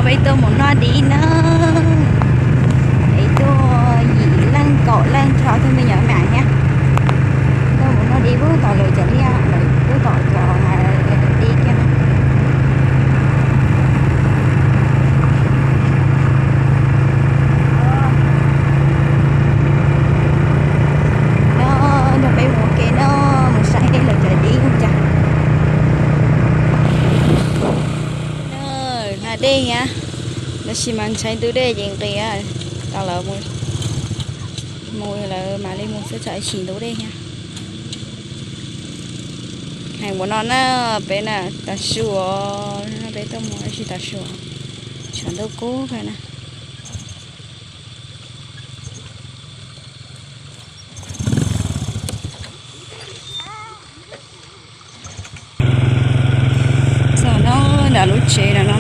Peb tuaj mus noj dib na, peb tuaj yim leej kaum leej rho tug me nyuam mam thiab. Tuaj mus noj dib pub tom lawv cov liaj, lawv pub tom cov dib kiag na. No, nrog peb mus ua ke no, mus saib lawv cov dib ua cas. Hnav dej thiab, tab sis mas ntshai ntub dej ces nqis, tau lawv mus, mus lawv mam li mus xwb, tsam ib chim ntub dej thiab. Heev ua no na, peb na tas su os, peb tuaj mus tab sis tas su, tshav ntuj kub kawg na. Txog no, nram lub tsev no no,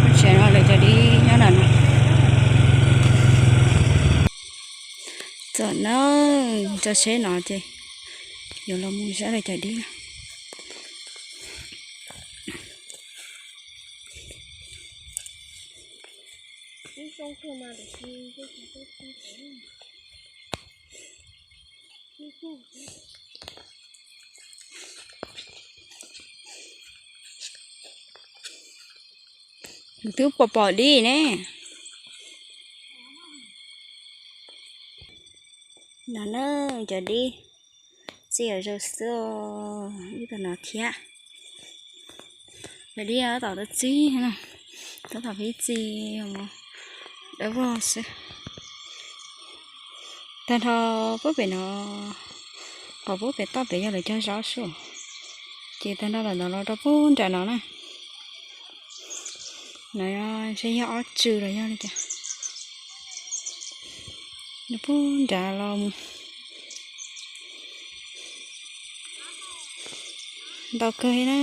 lub tsev no lawv cov dib nyob nram no. Txog no, tso tsheb no ces yuav los mus saib lawv cov dib na. Twb pom pom dib ne. No na, cov dib txiv zaws xwb, ib tug no thiab. Cov dib tab tom txi, tab tom pib txi, dawb vog xwb. Tag nrho pub pem no, qhov pub pem toj pem yog lawv cog zaub sub, ces tag nrho lawm no los rau pub nram no na. No ntshe yog ob tswm los yog li cas. Nws pub nrad los mus ntau kawg na,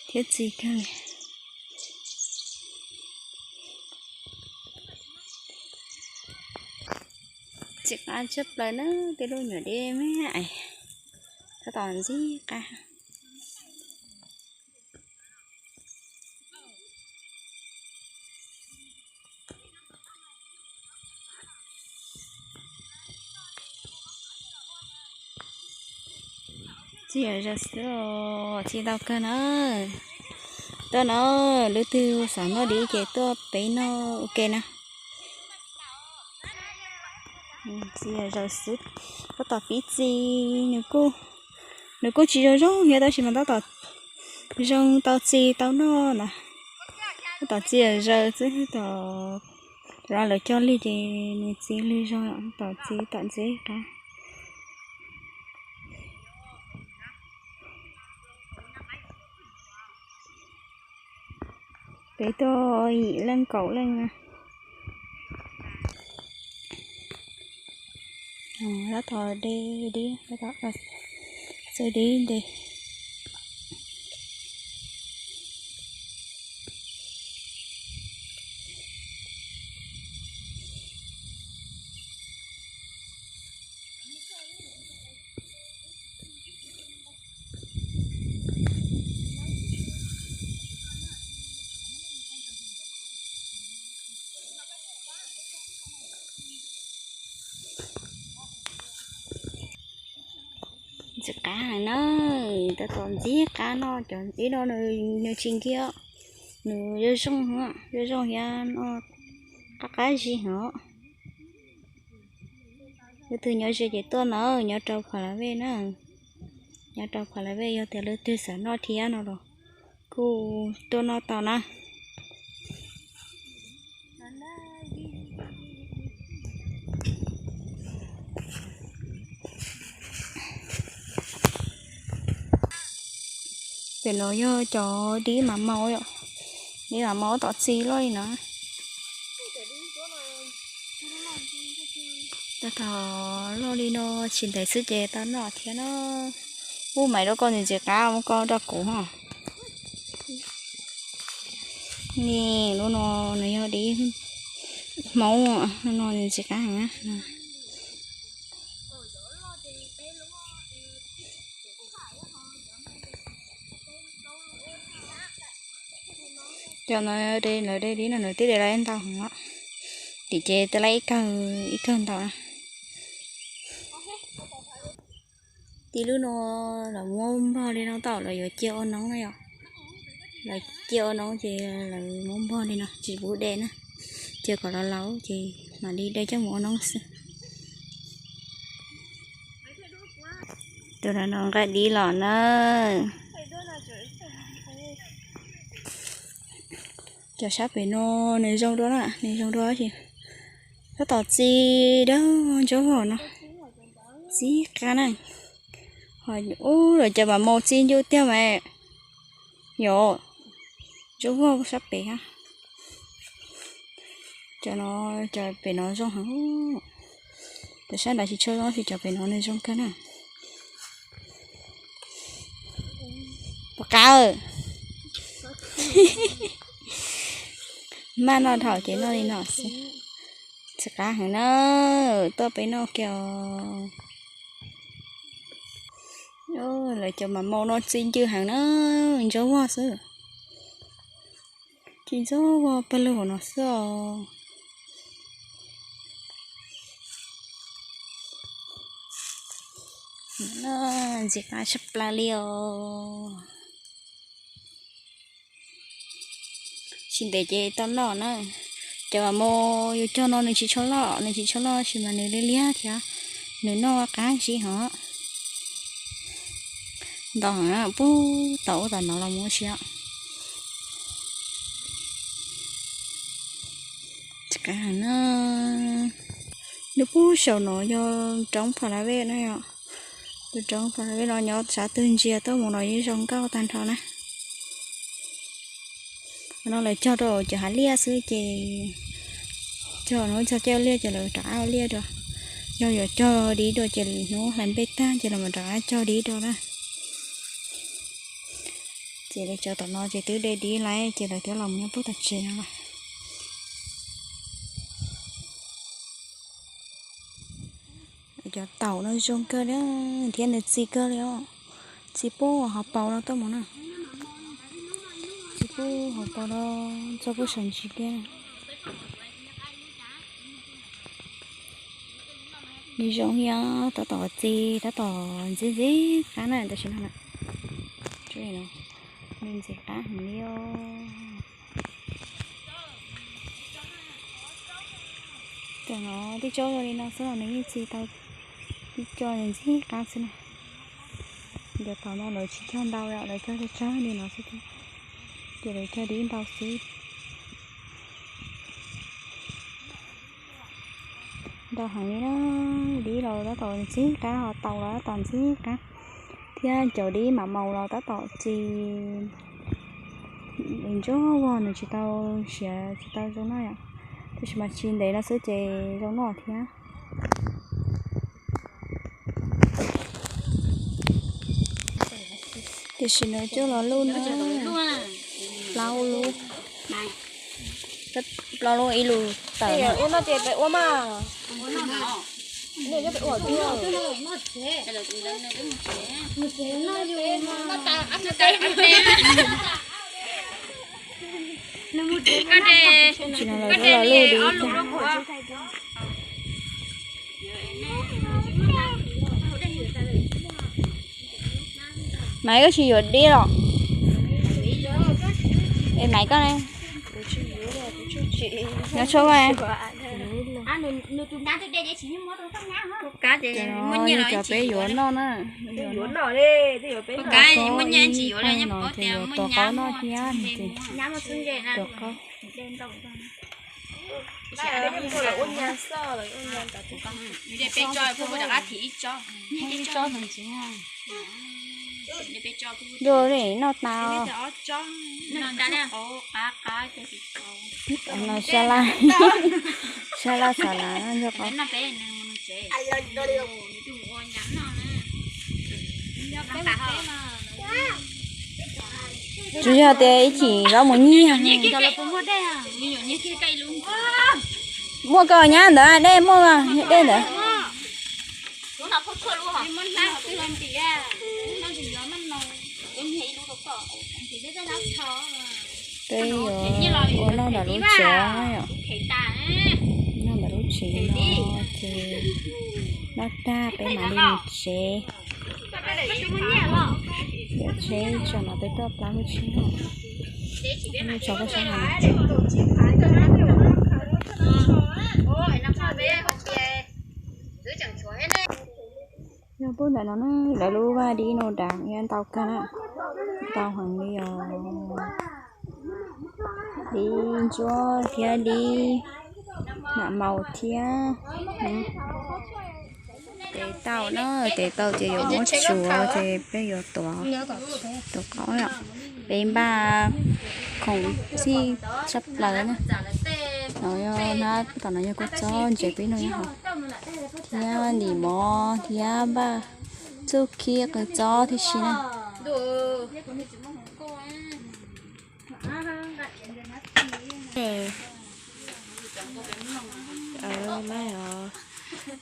thiab txi kawg li. Txiv qab tshaj plaws na, tej lub nyuam dib me, tab tom ntxim qab. Txiv zaws xwb, txi ntau kawg na. Tuaj na, leej twg xav noj dib ces tuaj peb noj ua ke na. Txiv zaws xwb, tab tom pib txi, nws kuj, nws kuj tsis zoo zoo thiab tab sis mas tab tom zoo tau txi tau noj na. Tab tom txi zaws xwb, tab tom, tam no lawv cog lig ces nws txi lig zog, tab tom txi tom ntxim qab. Peb tuaj yim leej kaum leej na. Tab tom de dib, tab tom xwb dib de. Ntxim qab heev na, tab tom ntxim qab noj cov dib no, nws tsis nkig, nws zoo zoo, zoo zoo thiab noj qab qab zig heev. Leej twg nyob ze ces tuaj na, nyob rau Pham Las Vej na, nyob rau Pham Las Vej, yog tias leej twg xav noj thiab no los kuj tuaj noj tau na. Pem no yog cov dib mas maus, dib mas maus tom txi loj li no. Tab tom loj li no tsis ntev xwb ces tau noj thiab no. Ub, maiv rau koj ntxim qab, muab koj rau kuv ho. Ni, lub no nws yog dib hmoob, lub no nws ntxim qab heev na. Cov no de lawv de dib no lawv twb de lawv ntau heev os. Tim ces twb lawv ib kawg ib kawg ntau na. Tim lub no lawv muab npog li no tau, lawv yuav cia ua noob na yom. Lawv cia ua noob ces lawv muab npog li no tsis pub de na, cia kom los laus ces mam li de coj mus ua noob xwb. Tus no nqa dib los na. Cov sab pem no nws zoo dua na, nws zoo dua ces tab tom txi dawb ntsuab vog no, txi qab na. Ho ub, lawv cov mam maus txi ncuj tiag mas yom, ntsuab vog sab pem ha. Cov no, cov pem no zoo heev. Cov sab nrad tsis tshua zoo, tab sis cov pem no nws zoo kawg na. Puas qab? Maj noj dhau ces noj li no xwb. Tsis qab heev na, tuaj peb noj kiag os. Lawv cov mam maus no txi ncw heev na, ntsuab vog xwb. Txi ntsuab vog pawg lug no xwb os. Ntxim qab tshaj plaws li os. Tsis ntev ces tau noj na. Cov mam maus yus cog no nws tsis tshua loj, nws tsis tshua loj tab sis mas nws liab liab thiab, nws noj qab ntsis hos. Ntau heev, pub tom ub tom no los mus ua si. Tsis qab heev na. Nws pub saum no yog roob Pha La Vej na yom. Tus roob Pha La Vej no nyob sab twg ntsia tuaj mus no yeej zoo nkauj tag nrho na. No lawv cog rau cov hav liaj xwb ces cog hnub txog caij ua liaj ces lawv rov qab ua liaj dua. Yog yuav cog dib dua ces hnub hlais npej tag ces lawv mam rov qab cog dib dua na. Ces lawv cov tom no ces twb de dib lawm ces lawv twb los mus nyob puag tom tsev no lawm. Cov taum no zoo kawg thiab nws txi kawg li os. Txi puag hauv paus no tuaj mus na. Txi puag hauv paus no txog puag saum ntsis kiag. Nws zoo li tab tom txi, tab tom ntxim ntxim qab na tam sim no. Nws ntxim qab heev li os. Tam no tib tsob zoo li no xwb los nws yeej txi tau tib co nws ntxim qab xwb na. Cov taum no lawv tsis cog ntau, lawv cog tsawg tsawg li no xwb thiab, ces lawv cog dib ntau xwb. Ntau heev li na, dib los tab tom ntxim qab, ho taum los tab tom ntxim qab, thiab cov dib mam maus los tab tom txi ntsuab vog, nws tsis tau siav tsis tau zoo noj yom. Tab sis mas tsis ntev no xwb ces zoo noj thiab. Tiam sis nws coj los luj na, plaub lub, plaub lub ib lub tawm. Tsis no lawv coj los luj dib. Maiv, koj tsis yuav dib los? Es Maiv koj ne? Nyob tshuaj koj ne? Cov peb yuav noj na. Koj ib no ces yuav tua qaub noj thiab ces tua qaub. Ib tsob ntawd noj tau. No sa la, sa la xav las no nco qab. Tsuas yog tias ib chim zov mus nyiag. Muaj koj nyab ntawd dej muaj dej ntawd. Peb yuav ua noj ntawm lub tsev, noj ntawm lub tsev no ces noj tag peb mam li mus tsev. Yuav tsheb tso no peb tuaj plab lub tsheb no. Mus tso koj sab hauv. Yog pub ntawm no na, lawv lub vaj dib no dav, ntau kawg na, ntau heev li os. Dib ntsuab thiab dib mam maus thiab. Tev tau na, tev tau ces yuav muab tsuav ces peb yuav tuav, tuav qaub. Peb npaj khoom txhij tshaj plaws na. No yog hnab, tom no yog kua txob ntses peb no thiab ntim mov thiab npaj txuj khib qws txob thiab si na.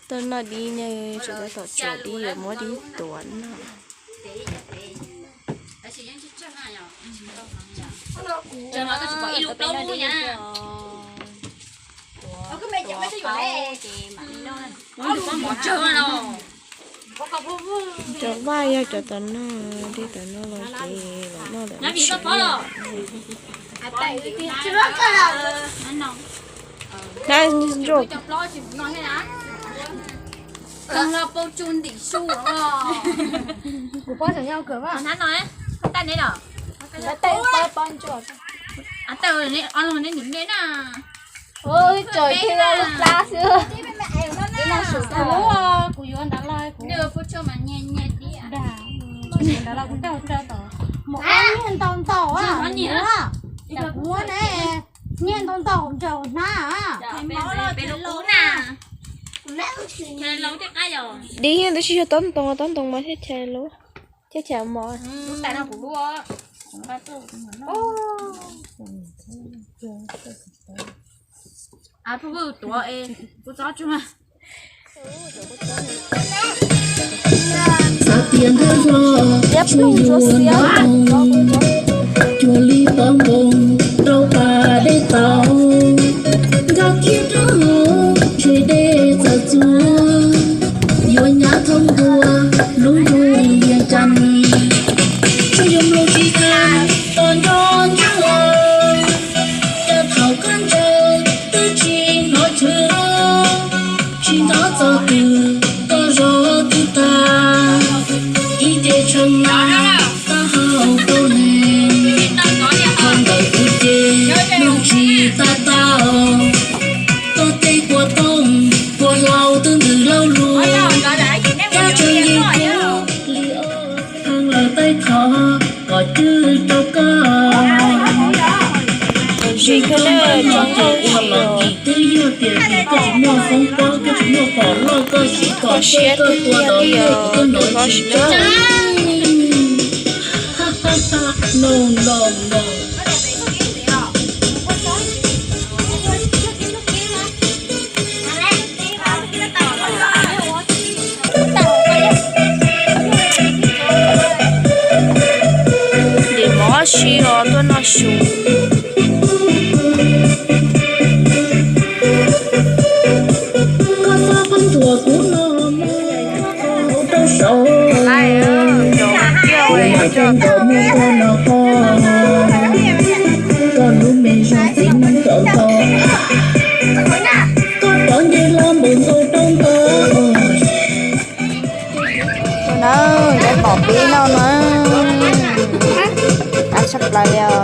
Tuaj noj dib ne, tseem tab tom tsuav dib yuav muab dib tuav noj. Cov vaj yog cov tom no, dib tom no los ces los noj ntawm no. Hnab ntsuag. Kuv poj tseem yog kawm mas. Hnab no, hnab no. Ua ib tsoom thiaj lub plab xwb. Kuv yuav ntawd los kuv, ntawd los kuv ntaus rau tom. Mus nyiaj ntau ntau, kuv ne, nyiaj ntau ntau nraug hnab. Dib tab sis yog tob ntoo, tob ntoo mas thiaj chais lub, thiaj chais mov. Xav tias nkauj hlo, tsuas yus ntawm, cuag li pov nkoos rau pas dej tau, nkag kiag rau hauv ntshe dej txawv txuag, yuav nyav thoob ntua lub nroog Vias Cas, tsuas yus mloog tsis tag tos nco ntsuag, cas thaum koj ntsawg twb tsis hnov tshwm, tsis hnov txog twg koj zov twb tag, ib ce tshee na tab hau rau ne, ho ntawm kuv ces mloog tsis tag tau, koj tej kua tooj kua hlau twb ntws lauj lug, kab tshee li kuv li o, heev lawm taij thov kom cwj rau koj. Zis kawg na, tsoom phooj ywg, twb yog tias vim koj tsis muaj foob pob, koj tsis muaj qos loj, koj siv kom siab koj tua tiag tiag li os, tus hlob Sim Neej. No no no. Ntim mov si os tuaj noj su. Koj txhob pheej thuam kuv no, hauv rau saud, kuv mam coj nkaus muaj koj no koj, koj lub me zog txiv neej kawm ntau, koj pov nce hlo npaum nkaus rau ntawd. Na, peb pom pib noj na, qab tshaj plaws li os.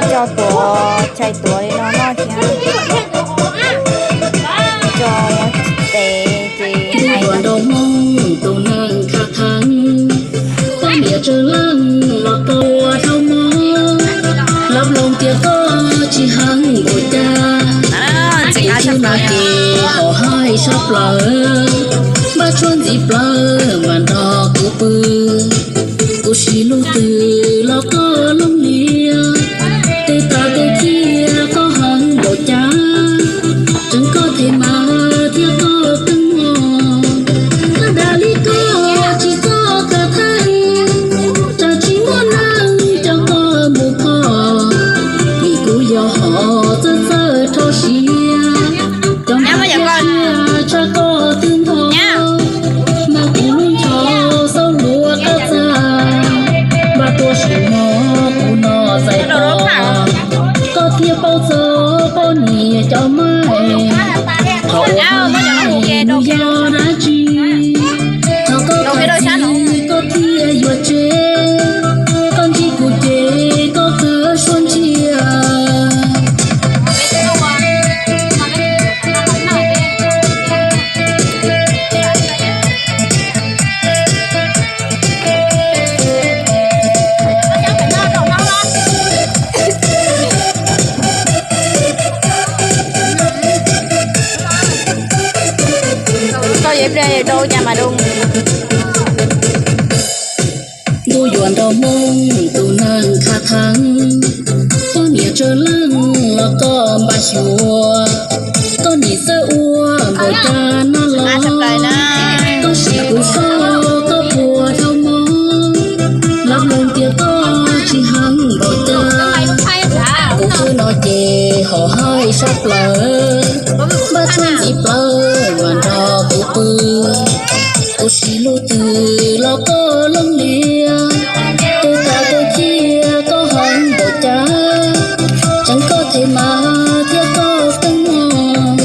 Coj tuav, chais tuav li no noj thiab. Coj muab tes ces hais nrog Hmoob tus neeg khav theeb, poj niam tsawg leej los tau ua dhau mov, los mloog tias koj tsis heev npaum cas, txiv no ces hom haij sab plaws, npaj tshuaj ntxiv plawv mas nrog kuv pw. Kuv siv lub twg los koj looj lias, tej tas tej thiab koj heev npaum cas, tseem koj them mas thiab koj qeej muag. Koj dag li koj tsis txhob khav theeb, tsam tsis muaj neeg coj koj mus phom. Tsis muaj kuv no txais tos, koj thiaj paub txog poj niam cov mais. Thaum ub nws yog dab tsi, thaum koj khav txi koj thiaj yuav tseg, koj ntsib kuv ces koj kawg suab ntsia. Koj yeej pliag rau cas mas rau. Ntuj yuav nrog Hmoob tus neeg khav theeb, poj niam tsawg leej los koj npaj xyuas. Koj nim xav ua npaum cas no los, koj siv kuv soj koj puas dhau mog. Los mloog tias koj tsis heev npaum cas, kuv qhwv no ces hom haib sab plaws, npaj tshaj ntxiv plaws mas nrog kuv pw. Kuv siv lub twg los koj looj lias, twb tas koj cia koj heev npaum cas, tseem koj them mas thiab koj teeb mog.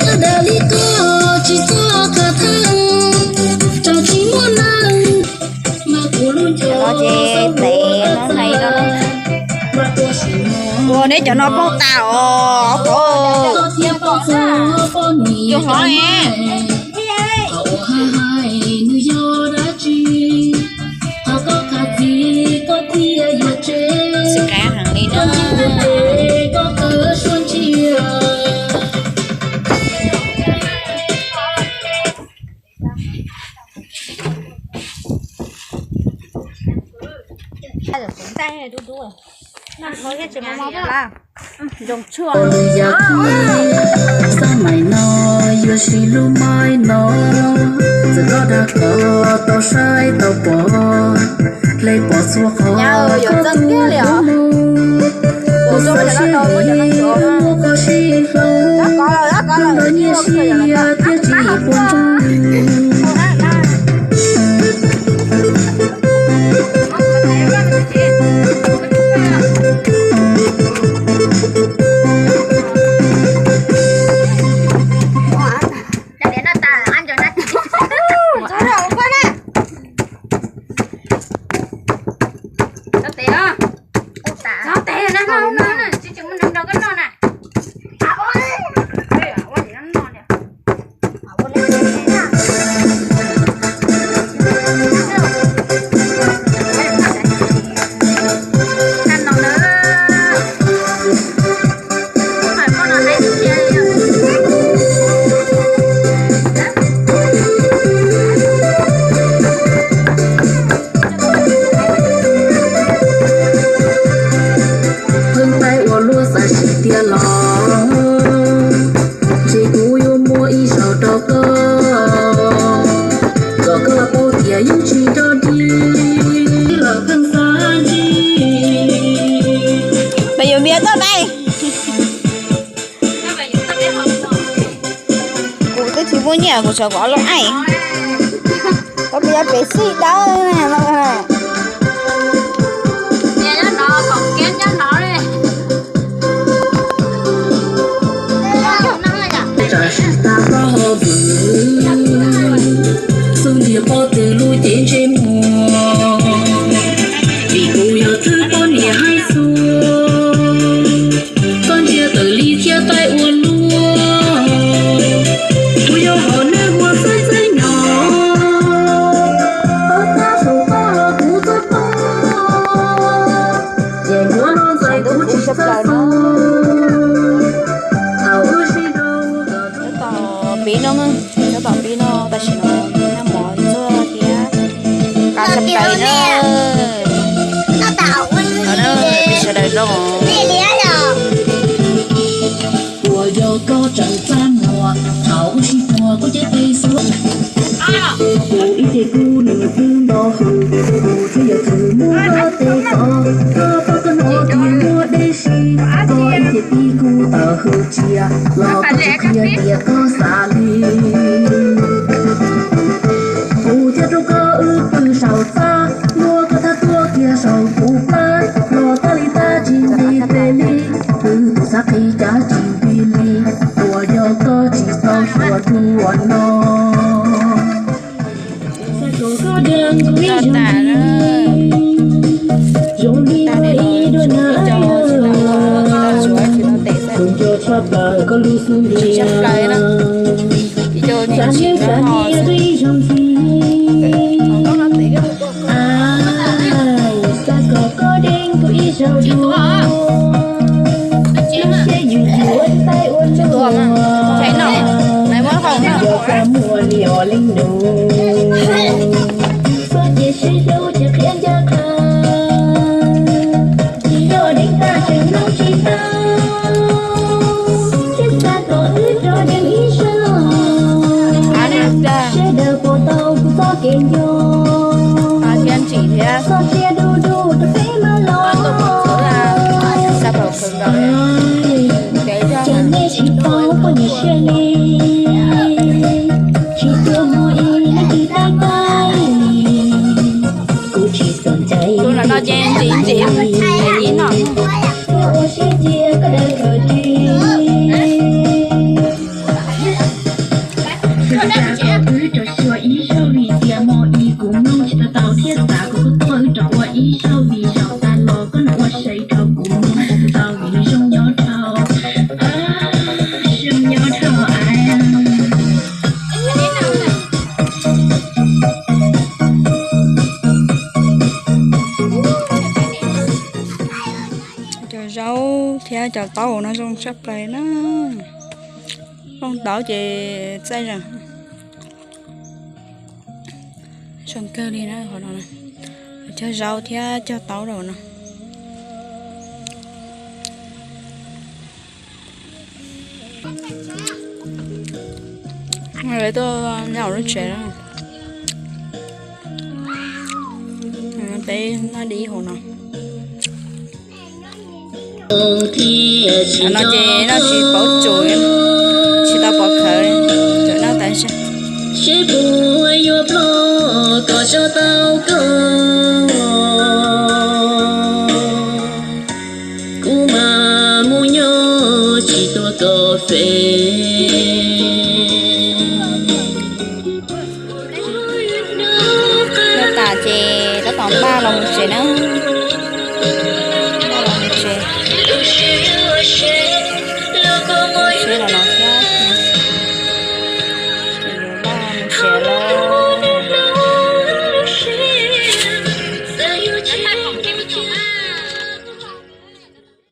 Koj dag li koj tsis txhob khav theeb, tsam tsis muaj neeg mas kuv lub nco. Ua neb cov no poob tas os, pov. Cov hov ne. Xwm kab heev li na. Zoo tshuaj. Xab maim no yuav siv lub maim no, txawm koj dag koj tau saib tau pom, hle pom txhua qhov koj tus hlub mus. Kuv xav siab li muaj koj sib hlub, koj nrog nyiaj siab thiab tsis pub nrog. Pheej tais ua luaj xav siv tiag los, ntshe kuv yuav muab ib zaug rau koj, kom koj paub tias yeej tsis dog dig los pheej xav ntsib. Peb yuav mias toj peb. Kuv twb tsis muaj nyiaj kuv tsam kuv ob lub aim. Koj peb yuav pem sij dawb no. Tsam sim tas koj ho vwm, xub ntiag pob tw lub cev ntsej muag, vim kuv yog thwj poj niam haib xua. Koj ntsia tawm li thiab taij ua luaj, kuv yuav hom neeg ua xeeb txeeb nyom, tab tab saum koj los kuv txawj pom, ces hnub no ntxais kuv tsis txawj xwb. Thaum wb sib nrau, tab tom pib no, tab tom pib no tam sim no nyob mov ntxuag thiab qab sab plaws na. Peb sawv daws nrog. Puas yog koj tseem txaj muag thaum wb sib tuag koj cev tes xwb? Kuv ib ce kub nws twb nto hws, kuv thiaj yuav thwm muab koj tes txov. Koj paub koj hnov tias muaj dej si, koj ib ce tib kuj tawm hws cia los koj tsis qhia tias koj xav li. Kuv thiaj rub koj wb pw saum txaj, muab koj thab tuaj kiag saum Tsis tuaj, tsis tuaj, nais muab hau na. Thiab ntsim thiab. Xa phaum khwv nkaus li. Ces yog tus no ces ntsim ntsim ib no. Wb rau xyuas ib zaug vim tias hmo ib kuv mloog tsis tau tau thiab xav kom koj tuaj wb rov ua ib zaug vim zaum tas los koj ua saib rau kuv mloog tsis tau tau vim zoo nyob dhau, zoo nyob dhau. Cov zaub thiab cov taub hauv no zoo tshaj plaws na. Looj taub ces txaij zeeg, zoo kawg li na. Qhov no cog zaub thiab cog taub rau no. Lawv tuaj nyob hauv lub tsev na. Peb noj dib hauv no. Cov no ces noj tsis paub tsum, tsis tau pov khawv, cov noj tas zog. Seb puas yuav ploj kom tso tau koj, kuv mas mus nyob tsis tuaj koj fej. Noj tas ces tab tom npaj los mus tsev na. Npaj los mus tsev. Seb los no thiab. Ces yuav npaj mus tsev lawm.